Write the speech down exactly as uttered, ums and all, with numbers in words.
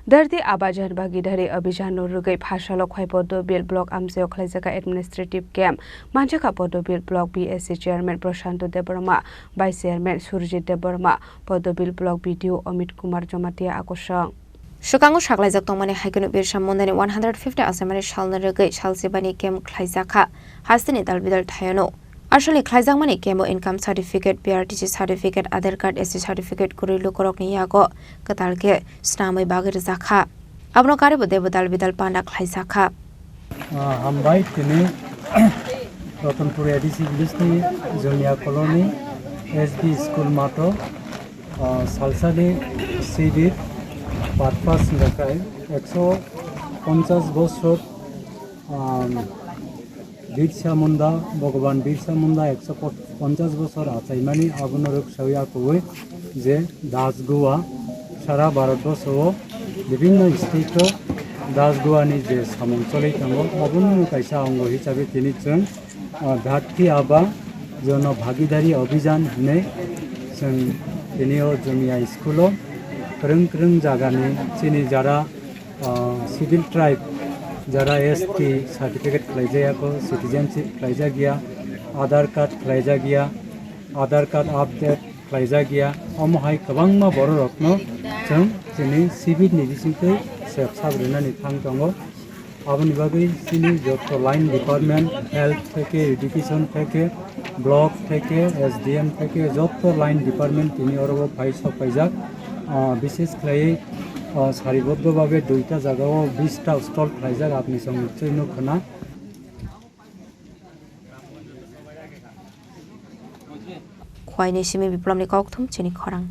Dharti Aba Jan Bhagidari Abhijan no rwgwi phasalo khwai Podobil block amchaio khlaijak administrative camp. Manjakha Podobil block B S C chairman Prashanto Debbarma, vice chairman Surjit Debbarma, Podobil block B D O Amit Kumar Jamatia akosong. Swkango saklaijak tongmani hai kheno Birsa Mundani one hundred fifty achaimani salno rwgwi salsibani camp khlaijakha hasteni dalbidal thayano. Aswkni khlaijakmani camp-o income certificate, P R T C certificate, Aadhaar card, S T certificate kwrwi lukurokni yago kwtal khe snamwi bagwi rwjakha. Abono karwibo debo dalbidal panda khlaijakha. Ah, hambai tini Ratanpur A D C village ni Jumia Colony S B school mato, ah, salsani sibir purpose hingkha khe ekso ponchas bosor, ah, Birsa Munda, Bhagwan Birsa Munda ekso ponchas bosor achaimani abono rwksawi akugwi je Dasgoa sara Bharat borso o bibhinno state o Dasgoa ni je samung choli tongo, obono kaisa ongo hisabe tini chwng, ah, Dharti Aba Jono Bhagidari Abhijan hinwi chwng tini o Jumia school o kwrwng kwrwng jagani chini jara, ah, schedule tribe jara S T certificate khlaijak ya, citizenship khlaijak ya, Aadhaar card khlaijak ya, Aadhaar card update khlaijak ya, omo hai kwbangma bororokno chwng chini sibir ni bisingtwi sep sap rwnani thang tongo. Aboni bagwi chini joto line department, health theke, education theke, block theke, S D M theke, joto line department tini oro o phai sok paijak. Ah, bishes khlaiwi, ah, sariboddo bhabe duita jaga o bish ta stall khlaijak, apni song nichoi nuk khna. Khwaini simi biplomni kokthum chini khorang.